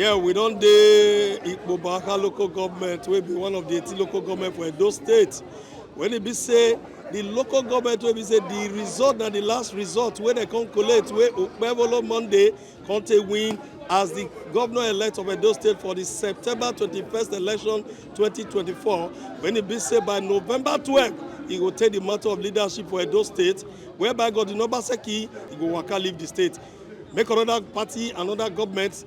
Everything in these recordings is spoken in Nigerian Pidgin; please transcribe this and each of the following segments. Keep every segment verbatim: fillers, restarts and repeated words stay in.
Yeah, we don dey Ikpoba Aka local government, wey be one of the eighteen local government for Edo State. When e be say the local government, wey be say the result na the last result wey dem come collect, wey Okpebholo Monday come take win as the governor-elect of Edo State for the September twenty-first election twenty twenty-four. When e be say by November twelve, e go take the mantle of leadership for Edo State, whereby Godwin Obaseki, e go waka leave the state. Make another party, another government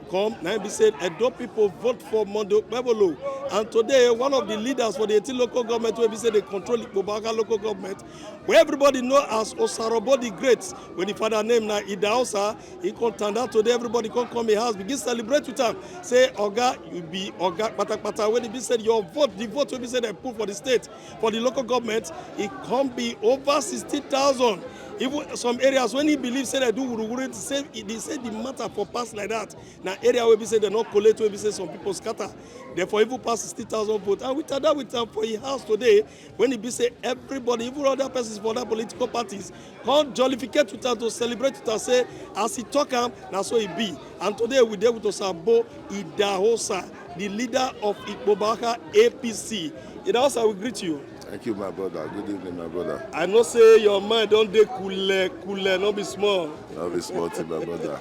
come, na im be say Edo people vote for Monday Okpebholo. And today, one of the leaders for the eighteen local government, wey be say dey control Ikpoba Aka local government, wey everybody know as Osarabo the Great, wey the father name na Idahosa, he come tanda today, everybody come come him house, begin celebrate with am. Say, "Oga, you be oga patapata." When e be say your vote, the vote wey be say dem put for the state, for the local government, e come be over sixty thousand. Even some areas when he believe say dem do wuruwuru, say, he dey say the matter for pass like that. Na area wey be say dem no collect, wey be say some people scatter. Therefore, even pass sixty thousand vote. And we tanda with am for him house today, when e be say everybody, even other persons for other political parties, come jollificate with am, to celebrate with am, say, as he talk am, na so e be. And today we dey with Osarabo Idahosa, the leader of Ikpoba Aka A P C. Idahosa, we greet you. Thank you, my brother. Good evening, my brother. I know say your mind don dey coole, coole, no be small. No be small thing, my brother.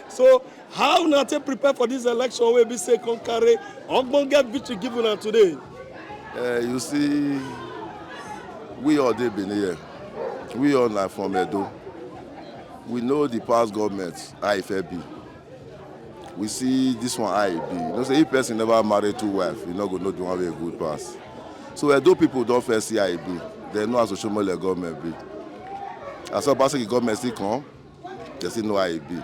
So, how una take prepare for this election wey be say come carry ogbonge victory give una today? Uh, you see, we all dey Benin here. We all na from Edo. We know the past government, how e fit be. We see this one, how e be. You know say if person never marry two wife, you no go know the one wey good pass. So Edo people don first see how e be. Dem know as Oshiomhole government be. As Obaseki government still come, dem still know how e be.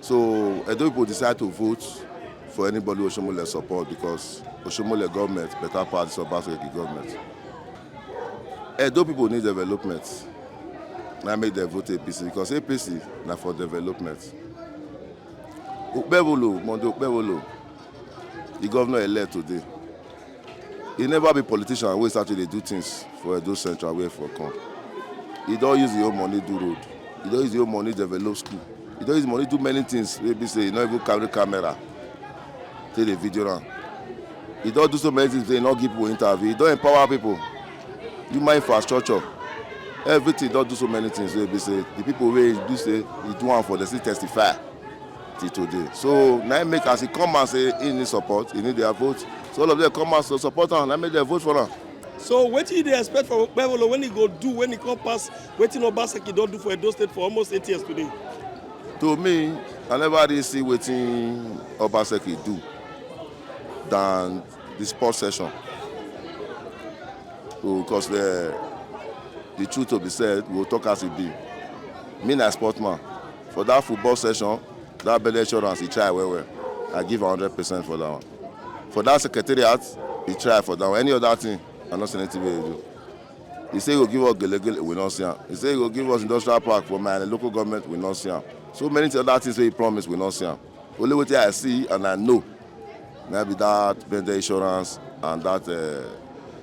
So Edo people decide to vote for anybody Oshiomhole support, because Oshiomhole government better pass this Obaseki government. Edo people need development. Na make dem vote A P C, because A P C na for development. Okpebholo, Monday Okpebholo, the governor-elect today, he never be politician wey start to dey do things for Edo Central wey for come. He don use him own money do road. He don use him own money develop school. He don use money do many things wey be say he no even carry camera take dey video am. He don do so many things wey he no give people interview. He don empower people, human infrastructure, everything. He don do so many things wey be say the people wey he do say he do am for, dem still testify till today. So na im make, as he come and say he need support, he need their vote. So all of them come out to support am, na make dem vote for am. So wetin you dey expect from Okpebholo, when he go do, when he come pass wetin Obaseki don do for Edo State for almost eight years today? To me, I never really see wetin Obaseki do than the sports session. Because the, the truth to be said, we go talk as e be. Me na sportsman. For that football session, that bed insurance, he try well well. I give am hundred percent for that one. For that secretariat, he try for that one. Any other thing, I no see anything wey he do. He say he go give us Gele Gele, we no see am. He say he go give us industrial park for my local government, we no see am. So many other things wey he promise, we no see am. Only wetin I see and I know, na be that bed insurance and that, uh,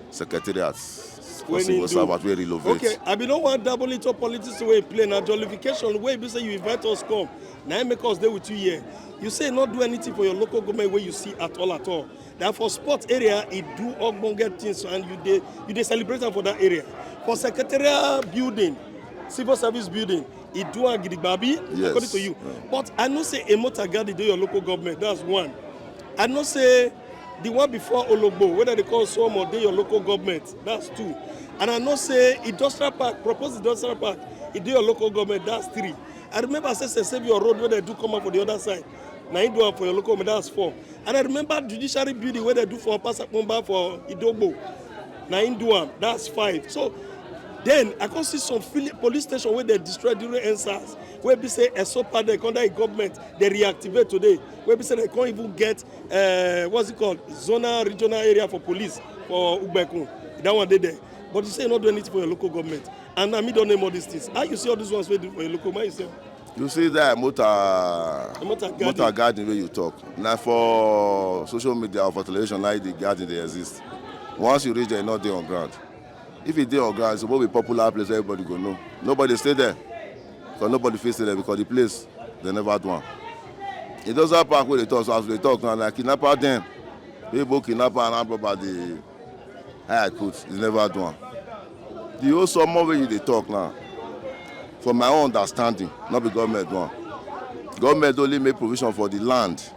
secretariat for civil servant wey renovate. Okay, I bin no wan dabble into politics wey play. Na jollification wey be say you invite us come, na im make us dey with you here. You say no do anything for your local government wey you see at all, at all. That for sports area, e do ogbonge things, and you dey, you dey celebrate am for that area. For secretariat building, civil service building, e do am gidigba, abi? Yes. According to you. Yeah. But I know say Emota Garden dey your local government. That's one. I know say the one before Ologbo, wey dem dey call Suomo, dey your local government. That's two. And I know say industrial park, proposed industrial park, e dey your local government. That's three. I remember say St. Saviour Road, wey dem do come out for the other side, na im do am for your local government. That's four. And I remember judiciary building wey dem do for Upper Sapomba for Idogbo, na im do am. That's five. So then I come see some fili-, police station wey dem destroy during EndSARS, wey be say Esopa, dem under government, dem reactivate today, wey be say dem come even get, uh, what's it called, zonal regional area for police for Ugbekun. That one dey there. But you say you no do anything for your local government. And na me don name all these things. How you see all these ones wey do for your local? How you see am? You see that Emota, Emota Garden. Emota Garden wey you talk. Na for social media or for television, na the garden dey exist. Once you reach there, e no dey on ground. If e dey on ground, e suppose be popular place wey everybody go know. Nobody stay there. Because nobody fit stay there because the place, dem never do am. It doesn't park wey dey talk, so as we dey talk now, na kidnapper dem. People kidnapper and armed robber dey hide put, e never do am. The whole Oshomo wey you dey talk now, for my own understanding, no be government do am. Government only make provision for the land.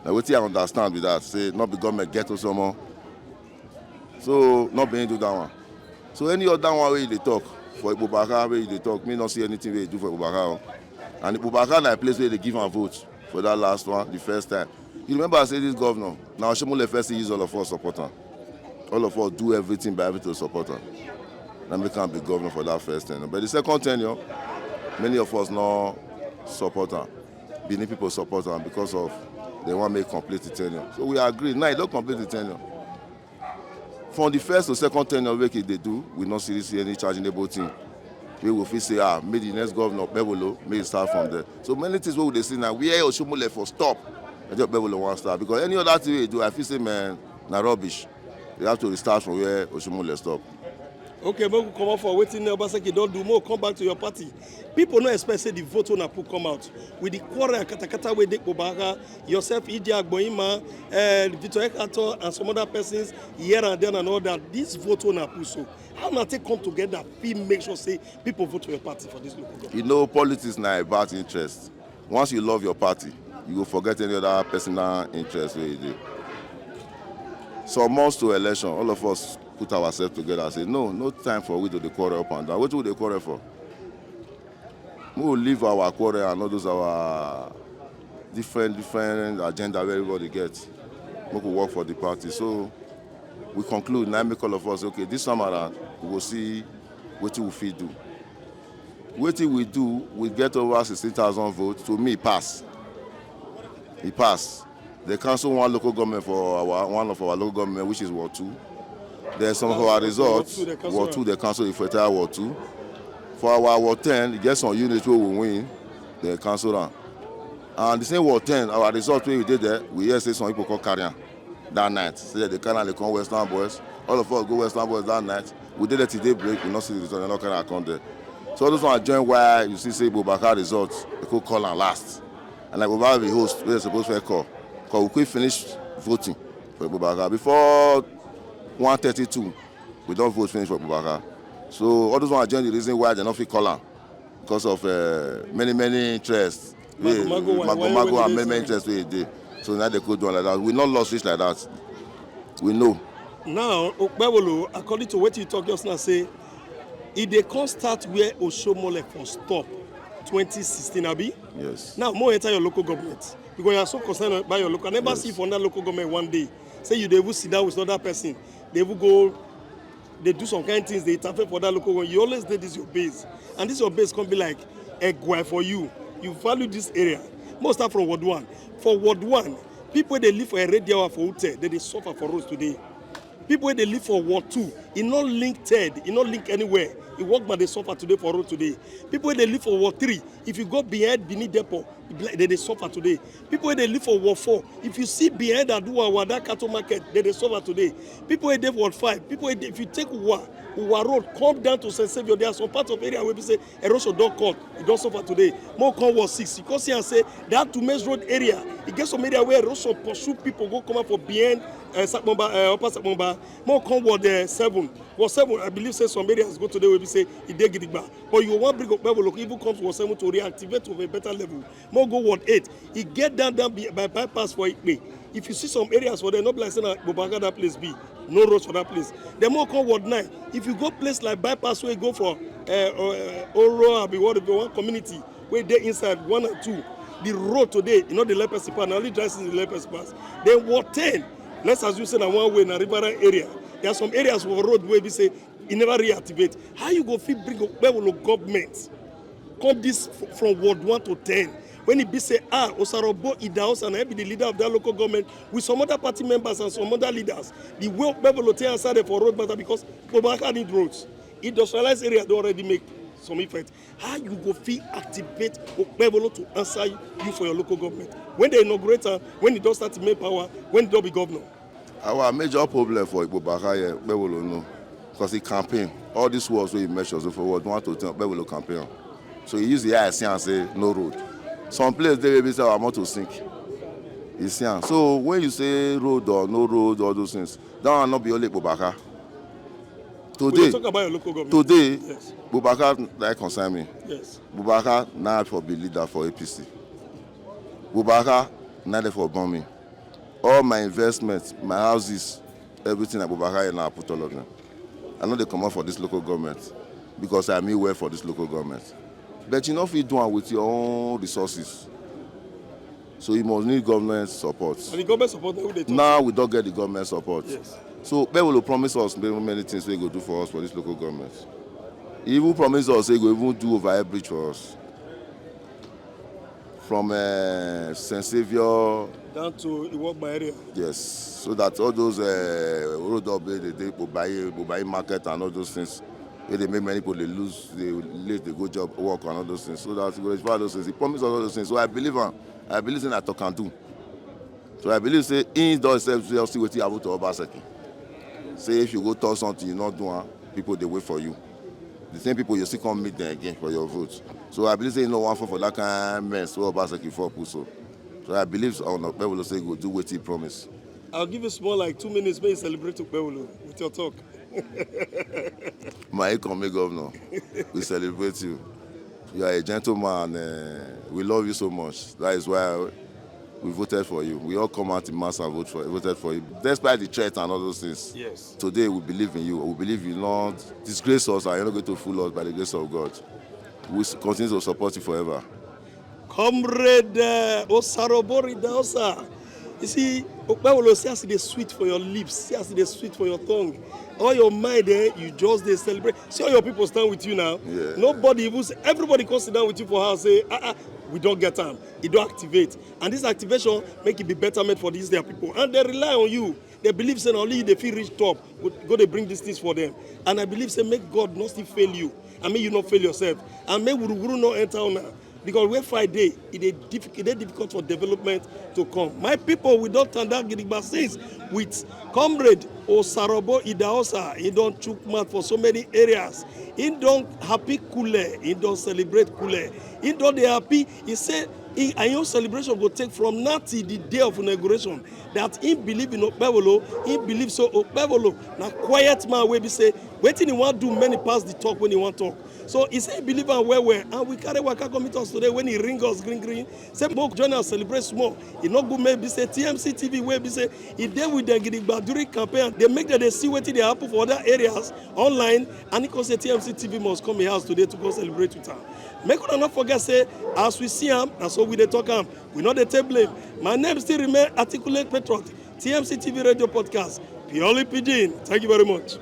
Na wetin I understand be that, say no be government get Oshomo. So no be him do that one. So any other one wey you dey talk for Ikpobaka, wey you dey talk, me no see anything wey you do for Ikpobaka o. And Ikpobaka na a place wey dey give am vote for that last one, the first time. You remember I say this governor, na Oshomole first use all of us support am. All of us do everything by everything to support am. Na make am be governor for that first tenure. But the second tenure, many of us no support am. Benin people support am because of they want make complete the tenure. So we agree. Now e don complete the tenure. From the first to second tenure wey e dey do, we no see see any chargeable thing. We go fit say, ah, make the next governor, Okpebholo, make e start from there. So many things wey we dey see now, where Oshomole for stop, I think Okpebholo wan start. Because any other thing wey e do, I feel say, man, na rubbish. We have to restart from where Oshomole stop. Okay, make we comot for wetin Obaseki don do, make we come back to your party. People no expect say the vote una put come out. With the quarrel and katakata wey dey Ikpobaka, yourself, Ide Agboima, eh, Victor Ekato, and some other persons here and there and all that, this vote una put so, how una take come together fit make sure say people vote for your party for this local government? You know, politics na about interest. Once you love your party, you go forget any other personal interest wey e dey. Some months to election, all of us put ourselves together and say, no, no time for we to dey quarrel up and down. Wetin we dey quarrel for? We will leave our quarrel and all those our different, different agenda wey everybody get. Make we work for the party. So we conclude, na make all of us, okay, this time around, we go see wetin we fit do. Wetin we do, we get over sixteen thousand votes. To me, e pass. E pass. They cancel one local government for our, one of our local government, which is Ward two. There's some of our results, Ward two, they cancel it for entire Ward two. For our Ward ten, e get some units wey we win, they cancel am. And the same Ward ten, our result wey we dey there, we hear say some people come carry am that night. Say they carry am, they come Western Boys. All of us go Western Boys that night. We dey there till daybreak, we no see the result, they no carry am come there. So all those one join why you see say Ikpobaka result, they go call am last. And like Ikpobaka be host, we suppose first call. 'Cause we quick finish voting for Ikpobaka. Before one thirty-two, we don vote finish for Ikpobaka. So all those one join the reason why they no fit call am. Because of, uh, many, many interests. Wey, mago, mago, why, why, mago why and they many, many say interests wey dey. So now they go do am like that. We no lost reach like that. We know. Now, Okpebholo, according to what you talk just now, say, e dey come start where Oshomole for stop twenty sixteen, abi? Yes. Now, more enter your local government. Because you are so concerned about your local. I never Yes. see you for that local government one day. Say you dey even sit down with another person. They even go, they do some kind things, they interfere for that local one. You always dey this your base. And this your base come be like a guy for you. You value this area. Most start from Ward one. For Ward one, people wey dey live for Erediawa for Ute, they dey suffer for roads today. People wey dey live for Ward two, e no link third, e no link anywhere. E workman dey suffer today for road today. People wey dey live for Ward three, if you go behind Benin Depot, e be like they dey suffer today. People wey dey live for Ward four, if you see behind Aduwawa, that cattle market, they dey suffer today. People wey dey Ward five, people wey dey, if you take Uwa, Uwa Road, come down to Saint Saviour, there are some parts of area wey be say erosion don cut, e don suffer today. Make we come Ward six, you come see am say that Tumes Road area, e get some area where erosion pursue people go come out for behind, uh, Sapomba, uh, Upper Sapomba. Make we come Ward, uh, seven. Ward seven, I believe say some areas go today wey be say e dey gidigba. But you wan bring Okpebholo even come to Ward seven to reactivate to a better level. Make we go Ward eight. E get down, down by, by bypass for Ikpe. If you see some areas for there, no be like say na Ikpobaka that place be. No roads for that place. Then make we come Ward nine. If you go place like bypass wey go for, uh, uh, Oro, abi what, if you want community wey dey inside one and two, the road today, e no dey let person pass. Na only dry season dey let person pass. Then Ward ten, let's assume say na one way, na riverine area. There are some areas for road wey be say e never reactivate. How you go fit bring Okpebholo government come this f-, from Ward one to ten? When e be say, ah, Osarogbo Idahosa na him be the leader of that local government with some other party members and some other leaders. The way Okpebholo take answer them for road matter, because Ikpobaka need roads. Industrialized area don already make some effect. How you go fit activate Okpebholo to answer you for your local government? When they inaugurate am, when e don start to make power, when e don be governor? Our major problem for Ikpobaka here, Okpebholo know, 'cause he campaign. All these words wey he mention, so for Ward one to ten, Okpebholo campaign am. So he use the eye see am say no road. Some place dey wey be say our motor sink. You see am. So when you say road or no road, all those things, that one no be only Kpobaka. Today, Talk about your local government. Today, Yes. Kpobaka na concern me. Yes. Kpobaka na for be leader for A P C. Kpobaka na dey for born me. All my investments, my houses, everything na Kpobaka na I put all of them. I no dey comot for this local government because I mean well for this local government. But you no fit do am with your own resources. So you must need government support. And the government support wey dey talk. Now we don get the government support. Yes. So Okpebholo promise us many, many things wey go do for us for this local government. He even promise us say he go even do overhead bridge for us. From uh, Saint Saviour, Down to Iwogba area. yes, so that all those uh, road up wey dey dey Kpobayi, Kpobayi market and all those things, wey dey make many people dey lose, dey late, dey go job work and all those things. So that we go all those things. He promise us all those things. So I believe am. I believe say na talk and do. So I believe say he don sef see wetin happen to Obaseki. Say if you go talk something, you no do am, people dey wait for you. The same people you still come meet them again for your vote. So I believe say you no wan fall for that kind mess wey Obaseki fall put so. So I believe say Okpebholo say he go do wetin he promise. I'll give you small, like, two minutes, make you celebrate Okpebholo with your talk. My incoming governor, we celebrate you. You are a gentleman. Uh, we love you so much. That is why we voted for you. We all come out in mass and vote for, voted for you, despite the threat and all those things. Yes. Today we believe in you. We believe you not disgrace us, and you're not going to fool us by the grace of God. We s- continue to support you forever. Comrade uh, Osarobori Daosa. You see, Okpebholo, see as e dey sweet for your lips, see as e dey sweet for your tongue. All your mind, eh, you just dey celebrate. See all your people stand with you now. Yeah. Nobody even say, everybody come sit down with you for house, say, ah, ah, we don get am. E don activate. And this activation make it be betterment for these their people. And they rely on you. They believe say na only you dey fit reach top. Go, go dey bring these things for them. And I believe say make God no still fail you. And make you no fail yourself. And make wuruwuru no enter una. Because where fight dey, e dey difficult, e dey difficult for development to come. My people, we don tanda gidigba since with Comrade Osarobo Idaosa. He don chook mouth for so many areas. He don happy kule. He don celebrate kule. He don dey happy. He say he, and your celebration go take from now till the day of inauguration. That he believe in Okpebholo. He believe so Okpebholo na quiet man wey be say wetin he wan do many pass the talk when he wan talk. So he say he believe am well well, and we carry waka come meet us today when he ring us green green. Say make join us celebrate small. E no good make be say T M C T V wey be say e dey with them gidigba during campaign. They make them dey see wetin dey happen for other areas online, and he come say T M C T V must come in house today to go celebrate with am. Make una no forget say as we see am, na so we dey talk am. We no dey take blame. My name still remain Articulate Patriot, T M C T V radio podcast, Purely Pidgin. Thank you very much.